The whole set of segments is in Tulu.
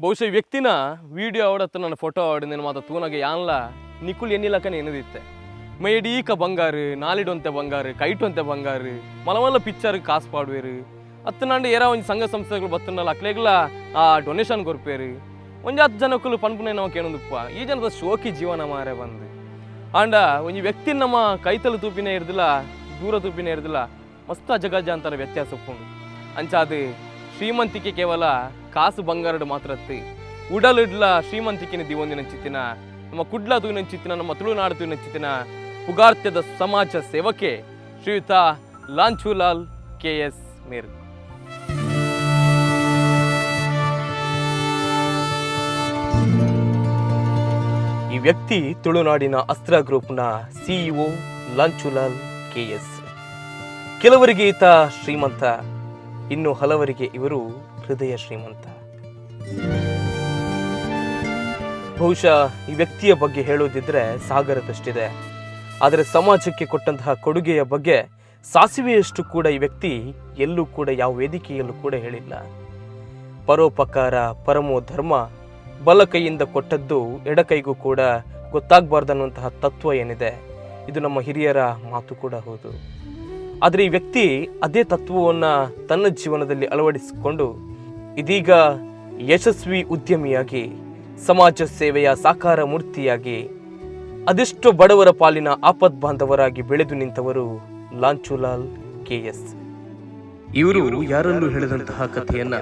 ಬಹುಶಃ ಈ ವ್ಯಕ್ತಿನ ವಿಡಿಯೋ ಆವಡತ್ತ ನನ್ನ ಫೋಟೋ ಆವಡ ನಿನ್ನ ಮಾತ ತೂನಾಗ ಯಾನ್ಲ ನಿಕುಲ್ ಎನ್ನಿಲಕನೆ ಎನ್ನದಿತ್ತೆ. ಮೈಡೀಕ ಬಂಗಾರು, ನಾಲಿಡೊಂತೆ ಬಂಗಾರು, ಕೈಟೊಂತೆ ಬಂಗಾರು, ಮಲಮಲ್ಲ ಪಿಕ್ಚರ್ ಕಾಸು ಪಾಡುವೇರು. ಅತ್ತನಾಂಡ ಏರಾ ಒಂಜಿ ಸಂಘ ಸಂಸ್ಥೆಗಳು ಬತ್ತನಲ್ಲ ಅಕ್ಲೆಗ್ಲ ಆ ಡೊನೇಷನ್ ಕೊರ್ಪೇರು. ಒಂಜಿ 10 ಜನಕ್ಕಲು ಪನ್ಪುನೆ ನಾವು ಕೇಳೊಂದುಪ್ಪ ಈ ಜನದ ಶೋಕಿ ಜೀವನ ಮಾರೆ ಬಂದು. ಆಂಡ ಒಂಜಿ ವ್ಯಕ್ತಿ ನಮ್ಮ ಕೈತಲು ತೂಪಿನೇ ಇರ್ದಿಲ್ಲ, ದೂರ ತೂಪಿನೇ ಇರ್ದಿಲ್ಲ, ಮಸ್ತ್ ಅಜಗಜ ಅಂತಾರೆ ವ್ಯತ್ಯಾಸ ಉಪ್ಪುಂಡು. ಅಂಚಾದು ಶ್ರೀಮಂತಿಕೆ ಕೇವಲ ಕಾಸು ಬಂಗಾರಡು ಮಾತ್ರ ಅತ್ತಿ, ಉಡಲಿಡ್ಲ ಶ್ರೀಮಂತಿಕೆನ ದಿವೊಂದಿನ ಚಿತ್ತಿನ ನಮ್ಮ ಕುಡ್ಲ ತೂವಿನ ಚಿತ್ತಿನ ನಮ್ಮ ತುಳುನಾಡು ತೂವಿನ ಚಿತ್ತಿನ ಪುಗಾರ್ತ್ಯದ ಸಮಾಜ ಸೇವಕೆ ಶ್ರೀಯುತ ಲಾಂಛುಲಾಲ್ ಕೆ ಎಸ್ ಮೇರ್. ಈ ವ್ಯಕ್ತಿ ತುಳುನಾಡಿನ ಅಸ್ತ್ರ ಗ್ರೂಪ್ನ CEO Lanchulal K S. ಕೆಲವರಿಗೆ ಈತ ಶ್ರೀಮಂತ, ಇನ್ನು ಹಲವರಿಗೆ ಇವರು ಹೃದಯ ಶ್ರೀಮಂತ. ಬಹುಶಃ ಈ ವ್ಯಕ್ತಿಯ ಬಗ್ಗೆ ಹೇಳೋದಿದ್ರೆ ಸಾಗರದಷ್ಟಿದೆ. ಆದರೆ ಸಮಾಜಕ್ಕೆ ಕೊಟ್ಟಂತಹ ಕೊಡುಗೆಯ ಬಗ್ಗೆ ಸಾಸಿವೆಯಷ್ಟು ಕೂಡ ಈ ವ್ಯಕ್ತಿ ಎಲ್ಲೂ ಕೂಡ ಯಾವ ವೇದಿಕೆಯಲ್ಲೂ ಕೂಡ ಹೇಳಿಲ್ಲ. ಪರೋಪಕಾರ ಪರಮೋ ಧರ್ಮ, ಬಲ ಕೈಯಿಂದ ಕೊಟ್ಟದ್ದು ಎಡಕೈಗೂ ಕೂಡ ಗೊತ್ತಾಗಬಾರ್ದನ್ನುವಂತಹ ತತ್ವ ಏನಿದೆ, ಇದು ನಮ್ಮ ಹಿರಿಯರ ಮಾತು ಕೂಡ ಹೌದು. ಆದರೆ ಈ ವ್ಯಕ್ತಿ ಅದೇ ತತ್ವವನ್ನು ತನ್ನ ಜೀವನದಲ್ಲಿ ಅಳವಡಿಸಿಕೊಂಡು ಇದೀಗ ಯಶಸ್ವಿ ಉದ್ಯಮಿಯಾಗಿ, ಸಮಾಜ ಸೇವೆಯ ಸಾಕಾರ ಮೂರ್ತಿಯಾಗಿ, ಅದೆಷ್ಟು ಬಡವರ ಪಾಲಿನ ಆಪದ್ ಬಾಂಧವರಾಗಿ ಬೆಳೆದು ನಿಂತವರು ಲಾಂಚುಲಾಲ್ ಕೆ ಎಸ್. ಇವರು ಯಾರಲ್ಲೂ ಹೇಳಿದಂತಹ ಕಥೆಯನ್ನ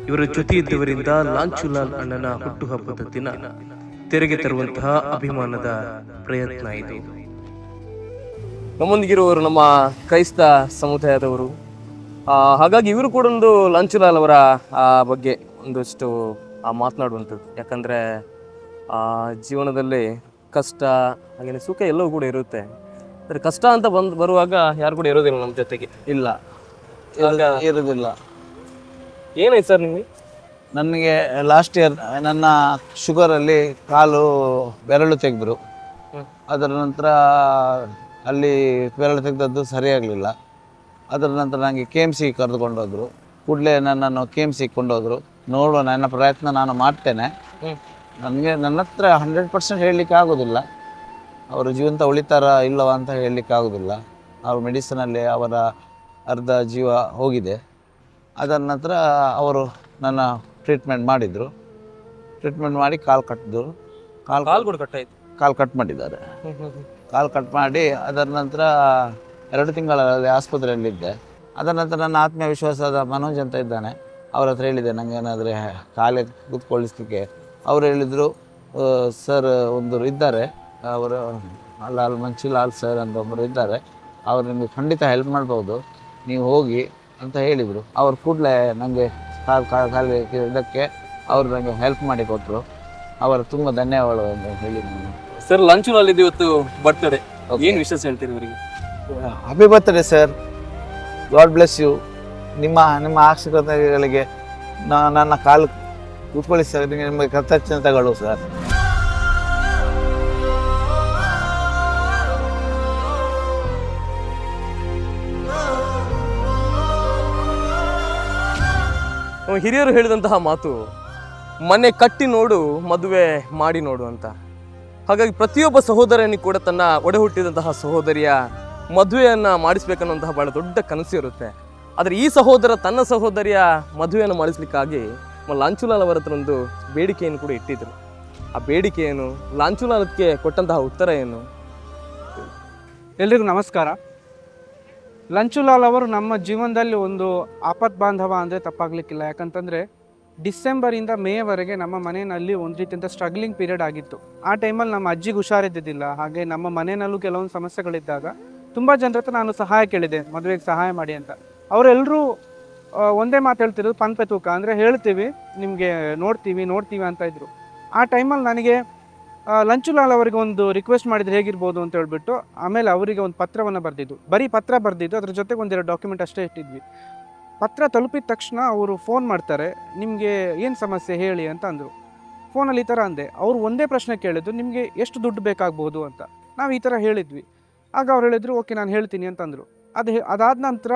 ಇವರ ಜೊತೆ ಇದ್ದವರಿಂದ ಲಾಂಚುಲಾಲ್ ಅಣ್ಣನ ಹುಟ್ಟುಹಬ್ಬದ ದಿನ ತೆರೆಗೆ ತರುವಂತಹ ಅಭಿಮಾನದ ಪ್ರಯತ್ನ ಇದು. ನಮ್ಮೊಂದಿಗಿರುವವರು ನಮ್ಮ ಕ್ರೈಸ್ತ ಸಮುದಾಯದವರು. ಹಾಗಾಗಿ ಇವರು ಕೂಡ ಒಂದು ಲಾಂಚುಲಾಲ್ ಅವರ ಬಗ್ಗೆ ಒಂದಷ್ಟು ಮಾತನಾಡುವಂಥದ್ದು. ಯಾಕಂದರೆ ಜೀವನದಲ್ಲಿ ಕಷ್ಟ ಹಾಗೆಯೇ ಸುಖ ಎಲ್ಲವೂ ಕೂಡ ಇರುತ್ತೆ. ಆದರೆ ಕಷ್ಟ ಅಂತ ಬಂದು ಬರುವಾಗ ಯಾರು ಕೂಡ ಇರೋದಿಲ್ಲ ನಮ್ಮ ಜೊತೆಗೆ. ಇಲ್ಲ, ಇರುವುದಿಲ್ಲ. ಏನಾಯ್ತು ಸರ್ ನಿಮಗೆ? ನನಗೆ ಲಾಸ್ಟ್ ಇಯರ್ ನನ್ನ ಶುಗರಲ್ಲಿ ಕಾಲು ಬೆರಳು ತೆಗೆದ್ರು. ಅದರ ನಂತರ ಅಲ್ಲಿ ಬೆರಳು ತೆಗೆದದ್ದು ಸರಿಯಾಗಲಿಲ್ಲ. ಅದರ ನಂತರ ನನಗೆ K M C ಕರೆದುಕೊಂಡು ಹೋದರು. ಕೂಡಲೇ ನನ್ನನ್ನು K M C ಕೊಂಡೋದರು. ನೋಡುವ, ನನ್ನ ಪ್ರಯತ್ನ ನಾನು ಮಾಡ್ತೇನೆ. ನನಗೆ ನನ್ನ ಹತ್ರ 100% ಹೇಳಲಿಕ್ಕೆ ಆಗೋದಿಲ್ಲ. ಅವರು ಜೀವಂತ ಉಳಿತಾರ ಇಲ್ಲವ ಅಂತ ಹೇಳಲಿಕ್ಕೆ ಆಗೋದಿಲ್ಲ. ಅವ್ರ ಮೆಡಿಸಿನಲ್ಲಿ ಅವರ ಅರ್ಧ ಜೀವ ಹೋಗಿದೆ. ಅದರ ನಂತರ ಅವರು ನನ್ನ ಟ್ರೀಟ್ಮೆಂಟ್ ಮಾಡಿದರು. ಟ್ರೀಟ್ಮೆಂಟ್ ಮಾಡಿ ಕಾಲು ಕಟ್ಟಿದ್ರು. ಕಾಲು ಕಾಲು ಕೂಡ ಕಟ್ಟಾಯ್ತು? ಕಾಲು ಕಟ್ ಮಾಡಿದ್ದಾರೆ. ಕಾಲು ಕಟ್ ಮಾಡಿ ಅದರ ನಂತರ 2 ತಿಂಗಳಲ್ಲಿ ಆಸ್ಪತ್ರೆಯಲ್ಲಿದ್ದೆ. ಅದರ ನಂತರ ನನ್ನ ಆತ್ಮೀಯ ವಿಶ್ವಾಸದ ಮನೋಜ್ ಅಂತ ಇದ್ದಾನೆ, ಅವ್ರ ಹತ್ರ ಹೇಳಿದೆ, ನನಗೆ ಏನಾದರೆ ಕಾಲೇ ಕೂತ್ಕೊಳ್ಳಿಸ್ಲಿಕ್ಕೆ. ಅವರು ಹೇಳಿದರು, ಸರ್ ಒಂದು ಇದ್ದಾರೆ ಅವರು, ಲಾಲ್ ಮಂಚಿಲಾಲ್ ಸರ್ ಅಂತ ಒಬ್ಬರು ಇದ್ದಾರೆ, ಅವರು ನಿಮಗೆ ಖಂಡಿತ ಹೆಲ್ಪ್ ಮಾಡ್ಬೋದು, ನೀವು ಹೋಗಿ ಅಂತ ಹೇಳಿದರು. ಅವರು ಕೂಡಲೇ ನನಗೆ ಕಾಲು ಕಾಲು ಕಾಲು ಇದಕ್ಕೆ ಅವರು ನನಗೆ ಹೆಲ್ಪ್ ಮಾಡಿ ಕೊಟ್ಟರು. ಅವರ ತುಂಬ ಧನ್ಯವಾದಗಳು ಅಂತ ಹೇಳಿ ನಾನು. ಸರ್, ಲಾಂಚುಲಾಲ್ ಇದು ಇವತ್ತು ಬರ್ತಡೆ, ಏನು ವಿಶೇಷ ಹೇಳ್ತೀರಿ ಇವರಿಗೆ? Happy birthday sir, God bless you. ನಿಮ್ಮ ನಿಮ್ಮ ಆಶೀರ್ವಾದಗಳಿಗೆ ನನ್ನ ಕಾಲು ಕೂತ್ಕೊಳ್ಳಿ ಸರ್. ನಿಮಗೆ ಕೃತಜ್ಞತೆಗಳು ಸರ್. ನಮ್ಮ ಹಿರಿಯರು ಹೇಳಿದಂತಹ ಮಾತು, ಮನೆ ಕಟ್ಟಿ ನೋಡು, ಮದುವೆ ಮಾಡಿ ನೋಡು ಅಂತ. ಹಾಗಾಗಿ ಪ್ರತಿಯೊಬ್ಬ ಸಹೋದರನಿಗೂ ಕೂಡ ತನ್ನ ಒಡೆ ಹುಟ್ಟಿದಂತಹ ಸಹೋದರಿಯ ಮದುವೆಯನ್ನು ಮಾಡಿಸ್ಬೇಕನ್ನುವಂತಹ ಬಹಳ ದೊಡ್ಡ ಕನಸು ಇರುತ್ತೆ. ಆದರೆ ಈ ಸಹೋದರ ತನ್ನ ಸಹೋದರಿಯ ಮದುವೆಯನ್ನು ಮಾಡಿಸ್ಲಿಕ್ಕಾಗಿ ನಮ್ಮ ಲಾಂಚುಲಾಲ್ ಅವರ ಹತ್ರ ಒಂದು ಬೇಡಿಕೆಯನ್ನು ಕೂಡ ಇಟ್ಟಿದ್ದರು. ಆ ಬೇಡಿಕೆ ಏನು, ಲಾಂಚುಲಾಲ್ ಅದಕ್ಕೆ ಕೊಟ್ಟಂತಹ ಉತ್ತರ ಏನು? ಎಲ್ರಿಗೂ ನಮಸ್ಕಾರ. ಲಂಚುಲಾಲ್ ಅವರು ನಮ್ಮ ಜೀವನದಲ್ಲಿ ಒಂದು ಆಪತ್ ಬಾಂಧವ ಅಂದರೆ ತಪ್ಪಾಗಲಿಕ್ಕಿಲ್ಲ. ಯಾಕಂತಂದರೆ ಡಿಸೆಂಬರಿಂದ ಮೇವರೆಗೆ ನಮ್ಮ ಮನೆಯಲ್ಲಿ ಒಂದು ರೀತಿಯಂಥ ಸ್ಟ್ರಗ್ಲಿಂಗ್ ಪೀರಿಯಡ್ ಆಗಿತ್ತು. ಆ ಟೈಮಲ್ಲಿ ನಮ್ಮ ಅಜ್ಜಿಗೆ ಹುಷಾರಿದ್ದಿದ್ದಿಲ್ಲ. ಹಾಗೆ ನಮ್ಮ ಮನೆಯಲ್ಲೂ ಕೆಲವೊಂದು ಸಮಸ್ಯೆಗಳಿದ್ದಾಗ ತುಂಬ ಜನರ ಹತ್ರ ನಾನು ಸಹಾಯ ಕೇಳಿದೆ, ಮದುವೆಗೆ ಸಹಾಯ ಮಾಡಿ ಅಂತ. ಅವರೆಲ್ಲರೂ ಒಂದೇ ಮಾತು ಹೇಳ್ತಿರೋದು, ಪನ್ಪೆ ತೂಕ ಅಂದರೆ ಹೇಳ್ತೀವಿ ನಿಮಗೆ, ನೋಡ್ತೀವಿ ನೋಡ್ತೀವಿ ಅಂತ ಇದ್ರು. ಆ ಟೈಮಲ್ಲಿ ನನಗೆ ಲಂಚುಲಾಲ್ ಅವರಿಗೆ ಒಂದು ರಿಕ್ವೆಸ್ಟ್ ಮಾಡಿದರೆ ಹೇಗಿರ್ಬೋದು ಅಂತ ಹೇಳ್ಬಿಟ್ಟು ಆಮೇಲೆ ಅವರಿಗೆ ಒಂದು ಪತ್ರವನ್ನು ಬರೆದಿದ್ದು, ಬರೀ ಪತ್ರ ಬರೆದಿದ್ದು, ಅದ್ರ ಜೊತೆಗೆ ಒಂದೆರಡು ಡಾಕ್ಯುಮೆಂಟ್ ಅಷ್ಟೇ ಇಟ್ಟಿದ್ವಿ. ಪತ್ರ ತಲುಪಿದ ತಕ್ಷಣ ಅವರು ಫೋನ್ ಮಾಡ್ತಾರೆ, ನಿಮಗೆ ಏನು ಸಮಸ್ಯೆ ಹೇಳಿ ಅಂತ ಅಂದರು. ಫೋನಲ್ಲಿ ಈ ಥರ ಅಂದೆ. ಅವರು ಒಂದೇ ಪ್ರಶ್ನೆ ಕೇಳಿದ್ದು, ನಿಮಗೆ ಎಷ್ಟು ದುಡ್ಡು ಬೇಕಾಗ್ಬೋದು ಅಂತ. ನಾವು ಈ ಥರ ಹೇಳಿದ್ವಿ. ಆಗ ಅವ್ರು ಹೇಳಿದರು, ಓಕೆ ನಾನು ಹೇಳ್ತೀನಿ ಅಂತಂದರು. ಅದಾದ ನಂತರ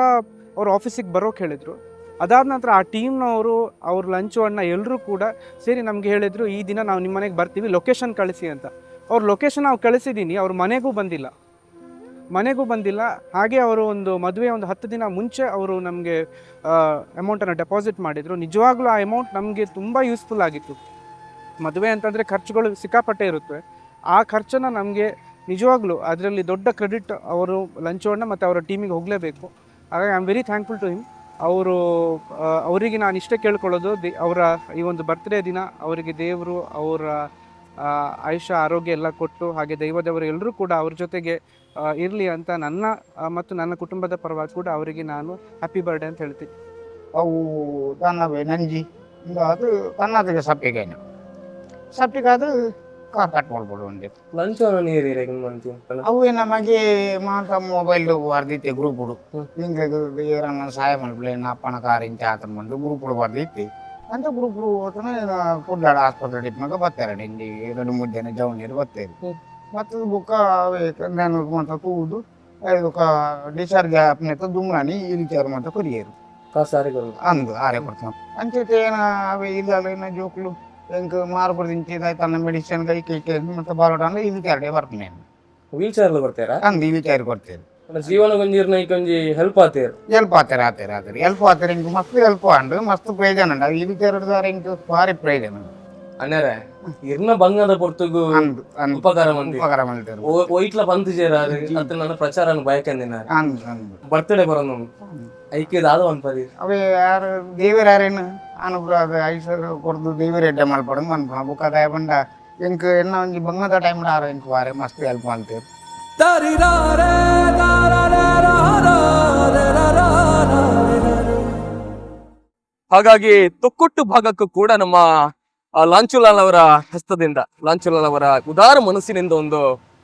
ಅವ್ರು ಆಫೀಸಿಗೆ ಬರೋಕೆ ಹೇಳಿದರು. ಅದಾದ ನಂತರ ಆ ಟೀಮ್ನವರು ಅವ್ರ ಲಂಚು ಅಣ್ಣ ಎಲ್ಲರೂ ಕೂಡ ಸೇರಿ ನಮಗೆ ಹೇಳಿದರು, ಈ ದಿನ ನಾವು ನಿಮ್ಮ ಮನೆಗೆ ಬರ್ತೀವಿ, ಲೊಕೇಶನ್ ಕಳಿಸಿ ಅಂತ. ಅವ್ರ ಲೊಕೇಶನ್ ನಾವು ಕಳಿಸಿದ್ದೀನಿ, ಅವ್ರ ಮನೆಗೂ ಬಂದಿಲ್ಲ, ಮನೆಗೂ ಬಂದಿಲ್ಲ. ಹಾಗೆ ಅವರು ಒಂದು ಮದುವೆ ಒಂದು 10 ದಿನ ಮುಂಚೆ ಅವರು ನಮಗೆ ಅಮೌಂಟನ್ನು ಡೆಪಾಸಿಟ್ ಮಾಡಿದರು. ನಿಜವಾಗ್ಲೂ ಆ ಅಮೌಂಟ್ ನಮಗೆ ತುಂಬ ಯೂಸ್ಫುಲ್ ಆಗಿತ್ತು. ಮದುವೆ ಅಂತಂದರೆ ಖರ್ಚುಗಳು ಸಿಕ್ಕಾಪಟ್ಟೆ ಇರುತ್ತೆ. ಆ ಖರ್ಚನ್ನು ನಮಗೆ ನಿಜವಾಗ್ಲೂ ಅದರಲ್ಲಿ ದೊಡ್ಡ ಕ್ರೆಡಿಟ್ ಅವರು ಲಂಚೋಣ್ಣ ಮತ್ತು ಅವರ ಟೀಮಿಗೆ ಹೋಗಲೇಬೇಕು. ಹಾಗಾಗಿ I am very thankful to him. ಅವರು ಅವರಿಗೆ ನಾನು ಇಷ್ಟೇ ಕೇಳ್ಕೊಳ್ಳೋದು, ಅವರ ಈ ಒಂದು ಬರ್ತ್ಡೇ ದಿನ ಅವರಿಗೆ ದೇವರು ಅವರ ಆಯುಷ್ಯ ಆರೋಗ್ಯ ಎಲ್ಲ ಕೊಟ್ಟು, ಹಾಗೆ ದೈವದೇವರು ಎಲ್ಲರೂ ಕೂಡ ಅವ್ರ ಜೊತೆಗೆ ಇರಲಿ ಅಂತ ನನ್ನ ಮತ್ತು ನನ್ನ ಕುಟುಂಬದ ಪರವಾಗಿ ಕೂಡ ಅವರಿಗೆ ನಾನು ಹ್ಯಾಪಿ ಬರ್ಡೇ ಅಂತ ಹೇಳ್ತೀನಿ. ಅವು ತನ್ನವೇ ನಂಜಿ ಅದು ಕರ್ನಾಟಕ ಸಪ್ಪಿಗೇನು ಸಪ್ಪಿಗಾದ ಕಾರ್ ಕಟ್ ಮಾಡ್ಬೋದು ಒಂದೇ. ಲಂಚ್ ನೀರು ಮಂತಿ. ಅವು ನಮಗೆ ಮಾತ ಮೊಬೈಲ್ ಬರ್ದಿತ್ತೆ ಗ್ರೂಪುಡು. ಹಿಂಗೆ ಏರನ್ನ ಸಹಾಯ ಮಲ್ಪಲೆ ಅಪ್ಪನ ಕಾರ್ ಇಂಚ ಆತನ ಬಂದು ಗ್ರೂಪುಡು ಬರ್ದಿತ್ತೆ ಅಂತ. ಗ್ರೂಪುಡು ಹೋತನ ಕುಡ್ಲಾಡ ಆಸ್ಪತ್ರೆ ಡಿಪ್ನಾಗ ಬರ್ತಾರೆ, ಇಂಜಿ 2-3 ಜನ ಜವನಿಯರು ಬರ್ತಾರೆ. ಮತ್ತು ಬುಕ್ಕ ನಾನು ಮಾತ ತೂದು ಬುಕ್ಕ ಡಿಸ್ಚಾರ್ಜ್ ಆಪ್ನೆತ್ತ ದುಮ್ರಾನಿ ಇಲ್ಲಿ ಚೇರ್ ಮಾತ ಕೊರಿಯರು. ಅಂದು ಆರೆ ಕೊಡ್ತಾನೆ ಅಂಚೆ ಏನ ಅವೆ ಇಲ್ಲ ಏನ ಜೋಕ್ಲು ಎಂಕ್ ಮಾರ್ಪಡ್ದಿಂಚಿ ತನ್ನ ಮೆಡಿಸಿನ್ ಕೈ ಕೈ ಮತ್ತೆ ಬಾರೋಟ ಅಂದ್ರೆ ಇದು ಕ್ಯಾರಡೆ ಬರ್ತೀನಿ. ವೀಲ್ ಚೇರ್ ಬರ್ತಾರಾ? ಅಂದು ಇಲ್ಲಿ ಚೇರ್ ಕೊಡ್ತೇವೆ. ಜೀವನ ಒಂಜಿ ಒಂಜಿ ಹೆಲ್ಪ್ ಆತೇರು. ಎಲ್ಪ್ ಆತಾರೆ ಆತಾರೆ ಆತಾರೆ ಎಲ್ಪ್ ಆತಾರೆ. ಇಂಕ್ ಮಸ್ತ್ ಎಲ್ಪ್ ಆಂಡ್ ಮಸ್ತ್ ಪ್ರಯೋಜನ ಉಂಡು. ಅವು ಇದು ಚೇರ್ ಇಂಕ್ ಭಾರಿ ಪ್ರಯೋಜನ ಉಂಡು. ಅಣ್ಣರೇ, ಇರ್ನ ಬಂಗದ ಪೊರ್ತುಗು ಅಂದು ಅಂದು ಉಪಕಾರ ಮಂದಿ ಉಪಕಾರ ಮಾಡ್ತಾರೆ. ಒಯ್ಟ್ಲ ಬಂತು ಜೇರಾರು ಅತ್ತ ನನ್ನ ಪ್ರಚಾರ ಬಯಕಂದಿನ. ಅಂದು ಅಂದು ಬರ್ತ್ಡೇ ಬರೋನು ಐಕೆ ದಾದ ಒಂದ್ ಪದಿ. ಅವೇ ಯಾರು ದೇವರ ಯಾರೇನು ಅನುಗ್ರಹ ಐಸರ್ ಕೊರ್ದು ದೇವರ ಎಡ್ಡೆ ಮಲ್ಪಡು ಮನ್ಪುನ ಬುಕ್ಕ ದಾಯ ಬಂಡ ಎಂಕ್ ಎನ್ನ ಒಂಜಿ ಬಂಗದ ಟೈಮ್ ಆರು ಎಂಕ್ ವಾರೆ ಮಸ್ತ್ ಹೆಲ್ಪ್ ಮಾಡ್ತೇವೆ. ಹಾಗಾಗಿ ತೊಕ್ಕೊಟ್ಟು ಭಾಗಕ್ಕೂ ಕೂಡ ನಮ್ಮ ಲಾಂಚುಲಾಲ್ ಅವರ ಹಸ್ತದಿಂದ, ಲಾಂಚುಲಾಲ್ ಅವರ ಉದಾರ ಮನಸ್ಸಿನಿಂದ ಒಂದು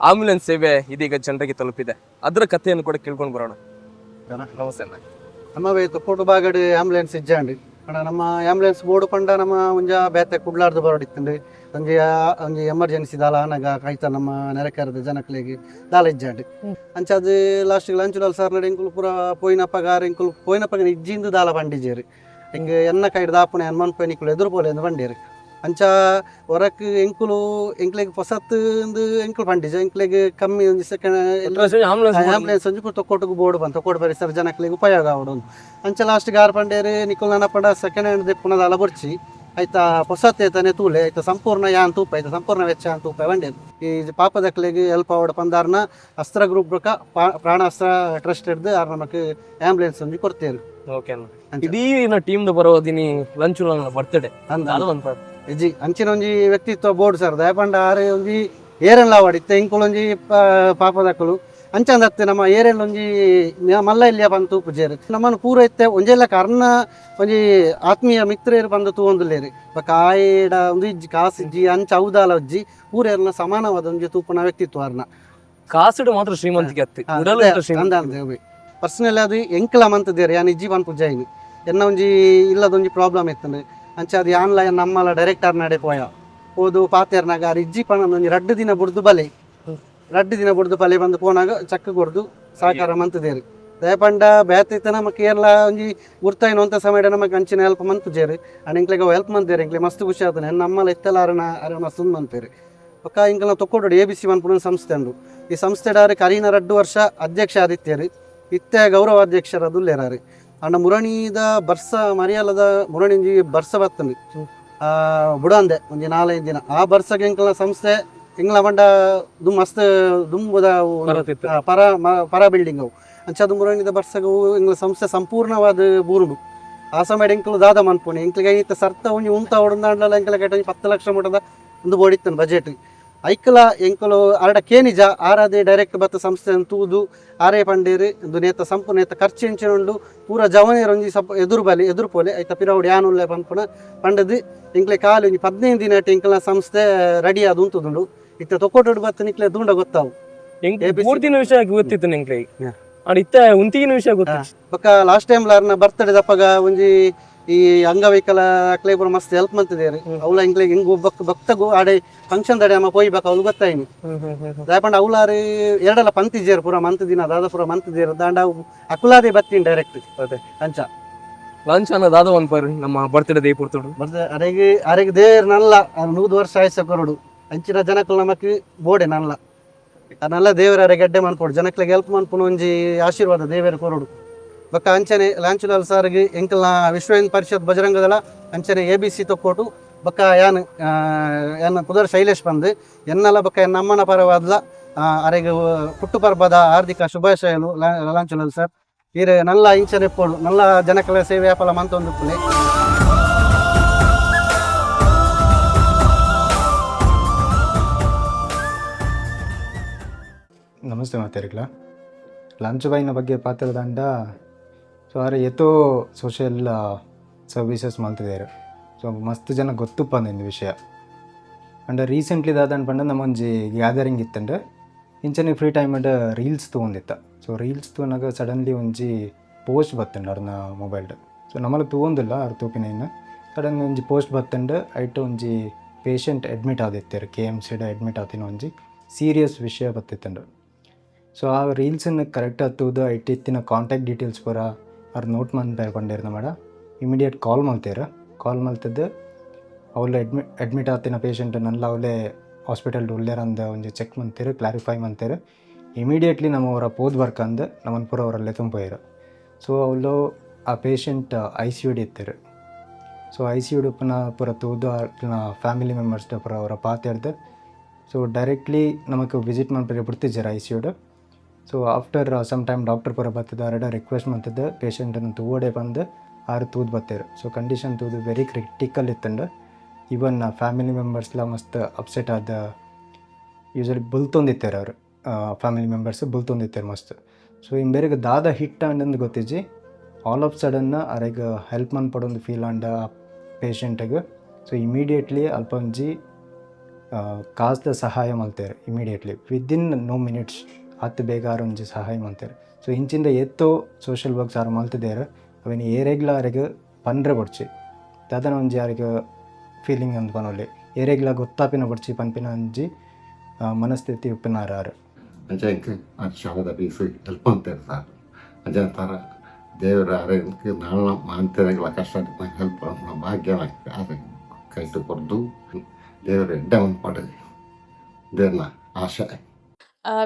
ಆಂಬ್ಯುಲೆನ್ಸ್ ಸೇವೆ ಇದೀಗ ಜನರಿಗೆ ತಲುಪಿದೆ. ಅದರ ಕಥೆಯನ್ನು ಕೂಡ ಕೇಳ್ಕೊಂಡು ಬರೋಣ. ನಮಸ್ತೆ ಅಣ್ಣ. ನಮ್ಮವೇ ತೊಕ್ಕೊಟ್ಟು ಬಾಗಡ್ ಆಂಬ್ಯುಲೆನ್ಸ್ ಇಜ್ಜಾಂಡ್ ಪಂಡ ನಮ್ಮ ಆಂಬ್ಯುಲೆನ್ಸ್ ಬೋರ್ಡ್ ಪಂಡ ನಮ್ಮ ಒಂಜ ಬೇತೆ ಕುಡ್ಲಾರ್ದು ಬರೋಡಿತ್ತಂಡು ಒಂಜಿ ಒಂಜಿ ಎಮರ್ಜೆನ್ಸಿ ದಾಲ ಆನಗ ಕೈತ ನಮ್ಮ ನೆರೆಕರದ ಜನಕ್ಲೆಗ್ ದಾಲ ಇಜ್ಜಾಂಡ್. ಅಂಚ ಅದು ಲಾಸ್ಟ್ ಲಂಚುಲಾಲ್ ಸರ್ ನಡೆ ಎಂಕುಲು ಪೂರ ಪೋಯಿನಪ್ಪಗ ಆರ್ ಎಂಕುಲು ಪೋಯಿನಪ್ಪಗ ಇಜ್ಜಿಂದು ದಾಲ ಬಂಡಿಜೇರು ಹಿಂಗೆ ಎನ್ನ ಕೈಡ್ ದಾಪುಣೆ ಹನುಮಾನ್ ನಿಕುಲು ಎದುರು ಪೋಲೆ ಎಂದು ಬಂಡೇರು. ಅಂಚ ಹೊರಕ್ ಎಂಕುಲು ಎಂಕ್ಲೆಗ್ ಪೊಸತ್ ಇಂದು ಎಂಕುಲು ಬಂಡಿಜ ಎಂಕ್ಲೆಗ್ ಕಮ್ಮಿ ಒಂಜಿ second ambulance ambulance ಒಂಜಿ ತೊಕ್ಕೊಟ್ಟುಗು ಬೋರ್ಡ್ ಬಂತು ತೊಕ್ಕೊಟ್ಟು ಪರಿಸರ ಜನಕ್ಲೆಗ್ ಉಪಯೋಗ ಆವಡು. ಅಂಚ ಲಾಸ್ಟ್ ಗಾರ್ ಪಂಡೇರು ನಿಕುಲ್ ನನ್ನ ಪಂಡ ಸೆಕೆಂಡ್ ಹ್ಯಾಂಡ್ ದೆಪ್ಪುನದ ಅಲ ಬೊರ್ಚಿ ಆಯ್ತಾ ಪೊಸತ್ ಏತನೆ ತೂಲೆ ಆಯ್ತಾ ಸಂಪೂರ್ಣ ಯಾನ್ ತೂಪ ಆಯ್ತಾ ಸಂಪೂರ್ಣ ವೆಚ್ಚ ಯಾನ್ ತೂಪ ಬಂಡೇರು. ಈ ಪಾಪದಕ್ಲೆಗ್ ಹೆಲ್ಪ್ ಆವಡ್ ಪಂದಾರ್ನ ಅಸ್ತ್ರ ಗ್ರೂಪ್ ಬೊಕ ಪ್ರಾಣಾಸ್ತ್ರ ಟ್ರಸ್ಟ್ ಹಿಡ್ದು ಆರ್ ನಮಕ್ ಆಂಬ್ಯುಲೆನ್ಸ್ ಒಂಜಿ ಕೊಡ್ತೇರು. ಓಕೆ ಅಣ್ಣ. ಅಂಚ. ಇಡೀ ಟೀಮ್ ಬರೋದಿನಿ ಲಂಚುಲಾಲ್ ಬರ್ತ್ಡೇ ಅಂದ ದಾದ ಒಂದ್ ಪದ. ಇಜ್ಜಿ ಅಂಚಿನ ಒಂಜಿ ವ್ಯಕ್ತಿತ್ವ ಬೋರ್ಡ್ ಸರ್ ದಯಪಂಡ ಆರೆ ಒಂಜಿ ಏರೆಲ್ಲ ಆವಡ್ ಇತ್ತೆ ಇಂಕುಲು ಒಂಜಿ ಪಾಪದಕ್ಕಲು ಅಂಚಂದತ್ತೆ ನಮ್ಮ ಏರೆಲ್ಲ ಒಂಜಿ ಮಲ್ಲ ಇಲ್ಲಿಯ ಬಂತು ಪೂಜೆರು ನಮ್ಮನ್ನು ಪೂರ ಇತ್ತೆ ಒಂಜೆಲ್ಲ ಕರ್ಣ ಒಂಜಿ ಆತ್ಮೀಯ ಮಿತ್ರರು ಬಂದು ತೂವೊಂದುಲ್ಲೇರು ಬೊಕ ಆಯಡ ಒಂದು ಇಜ್ಜಿ ಕಾಸು ಇಜ್ಜಿ ಅಂಚ ಔದಾಲ ಉಜ್ಜಿ ಪೂರ ಏರ್ನ ಸಮಾನವಾದ ಒಂಜಿ ತೂಪುನ ವ್ಯಕ್ತಿತ್ವ ಅರ್ನ. ಕಾಸುಡು ಮಾತ್ರ ಶ್ರೀಮಂತಿಗೆ ಅತ್ತಿ ಉಡಲು ಶ್ರೀಮಂತ. ಪರ್ಸನಲ್ ಅದು ಎಂಕಲ ಮಂತದೇರು ಯಾನ್ ಇಜ್ಜಿ ಪನ್ಪು ಜೈನ್ ಎನ್ನ ಒಂಜಿ ಇಲ್ಲದೊಂಜಿ ಪ್ರಾಬ್ಲಮ್ ಇತ್ತಂಡು ಅಂಚ ಅದು ಯಾನ್ಲ ನಮ್ಮಲ ಡೈರೆಕ್ಟರ್ ನಡೆ ಪೋಯ ಪೋದು ಪಾತೆರ್ನಾಗ ಆರ್ ಇಜ್ಜಿ ಪಣ ಒಂಜಿ ರಡ್ಡು ದಿನ ಬುಡ್ದು ಬಲೆ ರಡ್ಡು ದಿನ ಬುಡ್ದು ಬಲೆ ಬಂದು ಪೋನಾಗ ಚಕ್ಕ ಕೊರ್ದು ಸಹಕಾರ ಮಂತದೇರು. ದಯಪಂಡ ಬೇತಿತ್ತ ನಮಕ್ ಏರ್ಲ ಒಂಜಿ ಗುರ್ತಾಯಿನ ಒಂತ ಸಮಯ ನಮಕ್ ಅಂಚಿನ ಹೆಲ್ಪ್ ಮಂತುಜೇರು ಅಂಡ್ ಎಂಕ್ಲೆಗ್ ಹೆಲ್ಪ್ ಮಂತೇರು ಎಂಕ್ಲೆ ಮಸ್ತ್ ಖುಷಿ ಆತನೆ ನಮ್ಮಲ ಇತ್ತೆಲ ಅರಣ ಅರಣ ಮಸ್ತ್ ಮಂತೇರು. ಬೊಕ್ಕ ಇಂಕಲ್ನ ತೊಕ್ಕೊಡು ಎ.ಬಿ.ಸಿ ಮನ್ಪುನ ಸಂಸ್ಥೆ ಉಂಡು. ಈ ಸಂಸ್ಥೆ ಡಾರು ಕರೀನ 2 ವರ್ಷ ಅಧ್ಯಕ್ಷ ಆದಿತ್ಯರು ಇತ್ತೆ ಗೌರವ ಅಧ್ಯಕ್ಷರ ದುಲ್ಲೇರಾರು ಅಣ್ಣ ಮುರಣೀದ ಬರ್ಸ ಮರಿಯಲ್ಲದ ಮುರಣಿ ಒಂಜಿ ಬರ್ಸ ಬತ್ತಂಡು ಬುಡಂದೆ ಒಂಜಿ 4-5 ದಿನ ಆ ಬರ್ಸಗೆ ಎಂಕಲ್ನ ಸಂಸ್ಥೆ ಎಂಗ್ಲ ಬಂಡ ದುಮ್ ಮಸ್ತ್ ದುಂಬುದ ಅವು ಬರತಿತ್ತು. ಪರ ಪರ ಬಿಲ್ಡಿಂಗ್ ಅವು ಅಂಚ ಅದು ಮುರಣಿದ ಬರ್ಸಗ ಅವು ಎಂಗ್ಲ ಸಂಸ್ಥೆ ಸಂಪೂರ್ಣವಾದ ಬೂರುಂಡು. ಆ ಸಮಯ ಎಂಕಲು ದಾದ ಮನ್ಪುಣಿ ಎಂಕ್ಲಿಗೆ ಇತ್ತ ಸರ್ತ ಒಂಜಿ ಉಂತ ಹೊಡೆದಾಂಡಲ ಎಂಕಲ ಕೆಟ್ಟ ಒಂಜಿ 10 ಲಕ್ಷ ಮಟ್ಟದ ಒಂದು ಬೋಡಿತ್ತನು ಬಜೆಟ್ ಐಕಲ ಎಂಕಲು ಆರಡ ಕೇನಿಜ ಆರಾದೆ ಡೈರೆಕ್ಟ್ ಬತ್ತ ಸಂಸ್ಥೆ ತೂದು ಆರೇ ಪಂಡೇರು ಒಂದು ನೇತ ಸಂಪೂರ್ಣ ನೇತ ಖರ್ಚು ಎಂಚಿನ ಪೂರ ಜವನೇರು ಒಂಜಿ ಸಪ್ ಎದುರು ಬಲಿ ಎದುರು ಪೋಲೆ ಐತ ಪಿರವುಡು ಯಾನುಲ್ಲೆ ಪನ್ಪುನ ಪಂಡದು ಎಂಕ್ಲೆ ಕಾಲು ಒಂಜಿ 15 ದಿನ ಎಂಕಲ್ನ ಸಂಸ್ಥೆ ರೆಡಿ ಆದ್ ಉಂತುದುಂಡು. ಇತ್ತೆ ತೊಕ್ಕೊಟ್ಟು ಬತ್ತ ನಿಕ್ಲೆ ದೂಂಡ ಗೊತ್ತಾವು. ಎಂಕ್ ABC. ಪೂರ್ತಿನ ವಿಷಯ ಗೊತ್ತಿತ್ತು ಎಂಕ್ಲೆ ಅಂಡ್ ಇತ್ತೆ ಉಂತಿಗಿನ ವಿಷಯ ಗೊತ್ತಿತ್ತು. ಬೊಕ್ಕ ಲಾಸ್ಟ್ ಟೈಮ್ ಲಾರ್ನ ಬರ್ತಡೆ ದಪ್ಪಗ ಒಂಜಿ ಈ ಅಂಗವಿಕಲ ಅಕ್ಲೆ ಪೂರ ಮಸ್ತ್ ಹೆಲ್ಪ್ ಮಂತಿದ್ದೇರು. ಅವ್ಲ ಎಂಕ್ಲೆ ಹಿಂಗ್ ಭಕ್ತಗು ಆಡೆ ಫಂಕ್ಷನ್ ದಡೆ ಅಮ್ಮ ಪೋಯ್ಬೇಕು ಅವ್ಲು ಗೊತ್ತಾಯಿನಿ ದಾಯಪಂಡ ಅವ್ಲಾರು ಎರಡಲ್ಲ ಪಂತಿಜೇರು ಪೂರ ಮಂತ್ ದಿನ ದಾದ ಪೂರ ಮಂತಿಜೇರು ದಾಂಡ ಅಕುಲಾದೆ ಬತ್ತೀನಿ ಡೈರೆಕ್ಟ್ ಅದೇ. ಅಂಚ. Lunch ಅನ್ನೋದಾದ ಒಂದು ಪರ್ ನಮ್ಮ ಬರ್ತ್ಡೇ they ಪುರ್ತುಡು. ಬರ್ದ ಅರೆಗೆ ಅರೆಗೆ ದೇವ್ರ ನಲ್ಲ 100 ವರ್ಷ ಆಯ್ಸ ಕೊರಡು. ಅಂಚಿನ ಜನಕ್ಕಲು ನಮಕ್ ಬೋಡೆ ನಲ್ಲ ನಲ್ಲ ದೇವರ ಅರೆ ಗಡ್ಡೆ ಮನ್ಪೊಡು, ಜನಕ್ಲೆಗ್ ಹೆಲ್ಪ್ ಮನ್ಪುನ ಒಂಜಿ ಆಶೀರ್ವಾದ ದೇವರ ಕೊರಡು. ಬೊಕ್ಕ ಅಂಚನೆ ಲಾಂಚುಲಾಲ್ ಸಾರ್ಗೆ ಎಂಕಲ್ನ ವಿಶ್ವ ಹಿಂದೂ ಪರಿಷತ್ ಬಜರಂಗದಳ ಅಂಚನೆ ಎ.ಬಿ.ಸಿ ತೊಕ್ಕೋಟು ಬೊಕ್ಕ ಯಾನ್ ಯಾನ್ ಪುದರ್ ಶೈಲೇಶ್ ಪಂದ್ ಎನ್ನಲ ಬೊಕ್ಕ ಎನ್ನ ಅಮ್ಮನ ಪರವಾದ್ಲ ಅರೆಗ್ ಪುಟ್ಟು ಪರ್ಬದ ಹಾರ್ದಿಕ ಶುಭಾಶಯಲು. ಲಾಂಚುಲಾಲ್ ಸರ್, ಈರೆ ನಲ್ಲ ಇಂಚನೆ ಇಪ್ಪೊಡು, ನಲ್ಲ ಜನಕಲ ಸೇವೆ ವ್ಯಾಪಾರ ಮಂತೊಂದುಪ್ಪುಲೆ. ನಮಸ್ತೆ ಮಾತಾರಿಕ್ಲ. ಲಂಚ್ ಬೈನ ಬಗ್ಗೆ ಪಾತ್ರದಂಡ. ಸೊ ಆರೆ ಏತೋ ಸೋಷಿಯಲ್ ಸರ್ವೀಸಸ್ ಮಲ್ತಿದ್ದಾರೆ. ಸೊ ಮಸ್ತ್ ಜನ ಗೊತ್ತುಪ್ಪಂದು ವಿಷಯ. ಅಂಡ ರೀಸೆಂಟ್ಲಿ ದಾದ ಪಂಡ, ನಮ್ಮ ಒಂಜಿ ಗ್ಯಾದರಿಂಗ್ ಇತ್ತಂಡ ಇಂಚನೆ free time reels ತಗೊಂಡಿತ್ತ. So reels ತೂನಾಗ suddenly ಒಂಜಿ ಪೋಸ್ಟ್ ಬತ್ತಂಡ ಅವ್ರನ್ನ ಮೊಬೈಲ್ಡ್. ಸೊ ನಮ್ಮಲ್ಲಿ ತೂವೊಂದಿಲ್ಲ, ಅವ್ರು ತೂಪಿನ ಸಡನ್ಲಿ ಒಂಜಿ ಪೋಸ್ಟ್ ಬತ್ತಂಡ. ಐಟ್ ಒಂಜಿ ಪೇಷಂಟ್ ಅಡ್ಮಿಟ್ ಆದಿತ್ತೆರ್, ಕೆ.ಎಮ್.ಸಿಡ್ ಅಡ್ಮಿಟ್ ಆತಿನ ಒಂಜಿ ಸೀರಿಯಸ್ ವಿಷಯ ಬತ್ತಿತ್ತಂಡು. ಸೊ ಆ ರೀಲ್ಸನ್ನು ಕರೆಕ್ಟ್ ತೂದು ಐಟ್ ಇತ್ತಿನ ಕಾಂಟ್ಯಾಕ್ಟ್ ಡೀಟೇಲ್ಸ್ ಪೂರ ಅವ್ರು ನೋಟ್ ಮನ್ಪೆರ್ ಪಂಡೇರ್ ಮೇಡ. ಇಮಿಡಿಯೇಟ್ ಕಾಲ್ ಮಲ್ತೇರ್. ಕಾಲ್ ಮಲ್ತದ್ದು ಅವ್ಲು ಅಡ್ಮಿಟ್ ಅಡ್ಮಿಟ್ ಆತಿನ ಪೇಷಂಟ್ ನಲ್ಲ ಅವಲೇ ಹಾಸ್ಪಿಟಲ್ ಉಲ್ಲೇರಂದ ಒಂಜಿ ಚೆಕ್ ಮಂತೇರು, ಕ್ಲಾರಿಫೈ ಮಂತೇರು. ಇಮಿಡಿಯೇಟ್ಲಿ ನಮ್ಮ ಅವರ ಪೋದ್ ಬರ್ಕಂದು ನಮ್ಮನ್ನು ಪೂರ ಅವರಲ್ಲೇ ತುಂಬೋಯರು. ಸೊ ಅವಳು ಆ ಪೇಷಂಟ್ ಐ.ಸಿ.ಯುಡ್ ಇತ್ತರು. ಸೊ ಐ.ಸಿ.ಯುಡ್ ಪುನ ಪೂರ ತೂದು ಅಕ್ಲ್ನ ಫ್ಯಾಮಿಲಿ ಮೆಂಬರ್ಸ್ ಪೂರ ಅವರ ಪಾತೆರ್ದು, ಸೊ ಡೈರೆಕ್ಟ್ಲಿ ನಮಕ್ visit ಮನ್ಪೆರೆ ಬುಡ್ತಿಜ್ಜೆರ್ ಐ.ಸಿ.ಯುಡ್. So after some time doctor ಪೂರ ಬತ್ತದ ಅರೆಡ ರಿಕ್ವೆಸ್ಟ್ ಮಂತದ್ದು ಪೇಷಂಟನ್ನು ತೂವಡೆ ಬಂದು ಆರು ತೂದು ಬತ್ತೇರು. ಸೊ ಕಂಡೀಷನ್ ತೂದು ವೆರಿ ಕ್ರಿಟಿಕಲ್ ಇತ್ತಂಡು. ಈವನ್ ಫ್ಯಾಮಿಲಿ ಮೆಂಬರ್ಸ್ಲ ಮಸ್ತ್ ಅಪ್ಸೆಟ್ ಆದ, ಯೂಶಲಿ ಬುಲ್ತೊಂದಿತ್ತೆರ್ ಅವರು. ಫ್ಯಾಮಿಲಿ ಮೆಂಬರ್ಸ್ ಬುಲ್ತೊಂದಿತ್ತೆರ್ ಮಸ್ತ್. ಸೊ ಇಂಬೆರೆಗ್ ದಾದ ಹಿಟ್ ಆಂಡಂದು ಗೊತ್ತಿಜ್ಜಿ, all of sudden ಅರೆಗ್ help ಮನ್ಪೊಡೊಂದು feel ಆಂಡ ಆ ಪೇಷಂಟ್ಗೆ. ಸೊ ಇಮಿಡಿಯೇಟ್ಲಿ ಅಲ್ಪ ಒಂಜಿ ಕಾಸ್ದ ಸಹಾಯ ಮಲ್ತೇರ್. Immediately within no minutes, ಆತ್ ಬೇಗ ಆರ್ ಒಂಜಿ ಸಹಾಯ ಮಲ್ತೇರ್. ಸೊ ಇಂಚಿಂದ ಏತೋ ಸೋಷಿಯಲ್ ವರ್ಕ್ಸ್ ಆರ್ ಮಲ್ತಿದ್ದೇರ್. ಅವೆನ್ ಏರೆಗ್ಲ ಅರೆಗ್ ಪಂಡ್ರೆ ಬೊಡ್ಚಿ, ದಾದನ ಒಂಜಿ ಅರೆಗ್ ಫೀಲಿಂಗ್ ಅಂದ್ ಪನೊಲಿ, ಏರೆಗ್ಲ ಗೊತ್ತಾಪಿನ ಬೊಡ್ಚಿ ಪನ್ಪಿನ ಒಂಜಿ ಮನಸ್ಥಿತಿ ಉಪ್ಪಿನಾರ್ ಆರ್. ಅಂಚ ಎಂಕ್ ಆ ಶಾಲೆದ ಫೀಸ್ ಹೆಲ್ಪ್ ಅಂತಾರೆ ಸರ್. ಅಂಚ ತರ ದೇವರ ಅರೆಗ್ ನಾಳ ಮಾಂತೆರೆಗ್ಲ ಕಷ್ಟ ಹೆಲ್ಪ್ ಭಾಗ್ಯ ಆರೆ ಕೈಟ್ ಕೊರ್ದು ದೇವರ ಎಡ್ಡೆ ಮನ್ಪಡ್, ದೇವ್ರನ ಆಶೆ.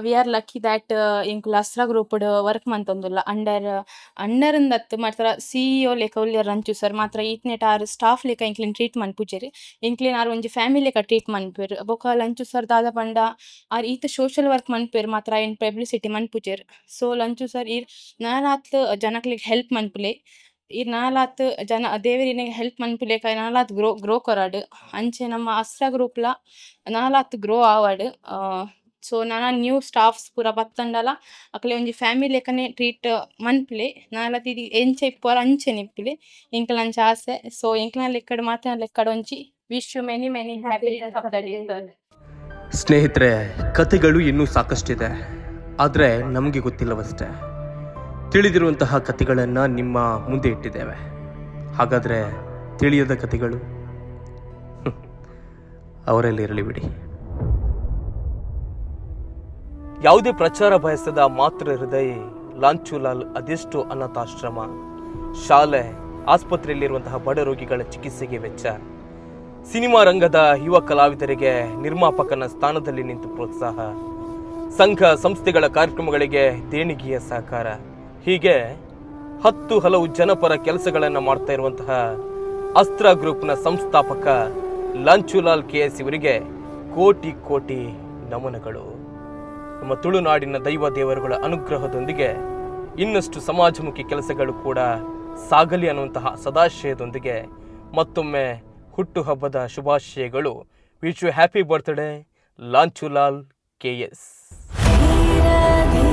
We are lucky that ಎಂಕುಲು ಅಸ್ತ್ರ ಗ್ರೂಪ್ಡ್ ವರ್ಕ್ ಮಂತೊಂದುಲ್ಲ. ಅಂಡರ್ ಅಂಡರ್ ಅಂದತ್ತು ಮಾತ್ರ ಸಿ.ಇ.ಒ ಲೆಕ ಉಲ್ಲೆರ್ ರಂಚು ಸರ್. ಮಾತ್ರ ಈತ್ನೇಟ ಆರ್ ಸ್ಟಾಫ್ ಲೆಕ ಎಂಕ್ಲೆನ್ ಟ್ರೀಟ್ ಮನ್ಪುಜೆರ್. ಎಂಕ್ಲೆನ್ ಆರ್ ಒಂಜಿ ಫ್ಯಾಮಿಲಿ ಲೆಕ ಟ್ರೀಟ್ ಮನ್ಪುವೆರ್. ಬೊಕ ಲಂಚು ಸರ್ ದಾದ ಪಂಡ, ಆರ್ ಈತ್ ಸೋಷಿಯಲ್ ವರ್ಕ್ ಮನ್ಪುವೆರ್ ಮಾತ್ರ ಐನ್ ಪಬ್ಲಿಸಿಟಿ ಮನ್ಪುಜೆರ್. ಸೊ ಲಂಚು ಸರ್, ಈರ್ ನಾನಾತ್ ಜನಕ್ಲೆಗ್ ಹೆಲ್ಪ್ ಮನ್ಪುಲೆ. ಈರ್ ನಾಲಾತ್ ಜನ ದೇವೆರ್ ಇರೆಗ್ ಹೆಲ್ಪ್ ಮನ್ಪುಲೆಕ ನಾಲಾತ್ ಗ್ರೋ ಗ್ರೋ ಕೊರಡ್. ಅಂಚೆ ನಮ್ಮ ಅಸ್ತ್ರ ಗ್ರೂಪ್ಲ ನಾಲಾತ್ ಗ್ರೋ ಆವಡ್. ಸೊ ನನ ನ್ಯೂ ಸ್ಟಾಫ್ಸ್ ಪೂರ ಬತ್ತಂಡಲ ಅಕ್ಲೆ ಒಂಜಿ ಫ್ಯಾಮಿಲಿ ಲೆಕನೆ ಟ್ರೀಟ್ ಮನ್ಪುಲೆ. ನನಲಾತ್ ಇಡಿ ಎಂಚ ಇಪ್ಪುವರ ಅಂಚೆನೆ ಇಪ್ಪುಲೆ, ಎಂಕಲ್ನ ಅಂಚ ಆಸೆ. ಸೊ ಎಂಕ್ಲ್ನ ಲೆಕ್ಕಡ್ ಮಾತ ಲೆಕ್ಕಡ್ ಒಂಜಿ wish you many many happy returns of the day, sir. ಸ್ನೇಹಿತರೆ, ಕಥೆಗಳು ಇನ್ನೂ ಸಾಕಷ್ಟಿದೆ, ಆದರೆ ನಮಗೆ ಗೊತ್ತಿಲ್ಲವಷ್ಟೇ. ತಿಳಿದಿರುವಂತಹ ಕಥೆಗಳನ್ನು ನಿಮ್ಮ ಮುಂದೆ ಇಟ್ಟಿದ್ದೇವೆ. ಹಾಗಾದರೆ ತಿಳಿಯದ ಕಥೆಗಳು ಅವರಲ್ಲಿ ಇರಲಿ ಬಿಡಿ. ಯಾವುದೇ ಪ್ರಚಾರ ಬಯಸದ ಮಾತೃ ಹೃದಯ ಲಾಂಚುಲಾಲ್ ಅದೆಷ್ಟು ಅನಾಥಾಶ್ರಮ, ಶಾಲೆ, ಆಸ್ಪತ್ರೆಯಲ್ಲಿರುವಂತಹ ಬಡ ರೋಗಿಗಳ ಚಿಕಿತ್ಸೆಗೆ ವೆಚ್ಚ, ಸಿನಿಮಾ ರಂಗದ ಯುವ ಕಲಾವಿದರಿಗೆ ನಿರ್ಮಾಪಕನ ಸ್ಥಾನದಲ್ಲಿ ನಿಂತು ಪ್ರೋತ್ಸಾಹ, ಸಂಘ ಸಂಸ್ಥೆಗಳ ಕಾರ್ಯಕ್ರಮಗಳಿಗೆ ದೇಣಿಗೆಯ ಸಹಕಾರ, ಹೀಗೆ ಹತ್ತು ಹಲವು ಜನಪರ ಕೆಲಸಗಳನ್ನು ಮಾಡ್ತಾ ಇರುವಂತಹ ಅಸ್ತ್ರ ಗ್ರೂಪ್ನ ಸಂಸ್ಥಾಪಕ ಲಾಂಚುಲಾಲ್ ಕೆ.ಎಸ್ ಇವರಿಗೆ ಕೋಟಿ ಕೋಟಿ ನಮನಗಳು. ನಮ್ಮ ತುಳುನಾಡಿನ ದೈವ ದೇವರುಗಳ ಅನುಗ್ರಹದೊಂದಿಗೆ ಇನ್ನಷ್ಟು ಸಮಾಜಮುಖಿ ಕೆಲಸಗಳು ಕೂಡ ಸಾಗಲಿ ಅನ್ನುವಂತಹ ಸದಾಶಯದೊಂದಿಗೆ ಮತ್ತೊಮ್ಮೆ ಹುಟ್ಟುಹಬ್ಬದ ಶುಭಾಶಯಗಳು. Wish you happy birthday, Lanchulal K.S. Dheera.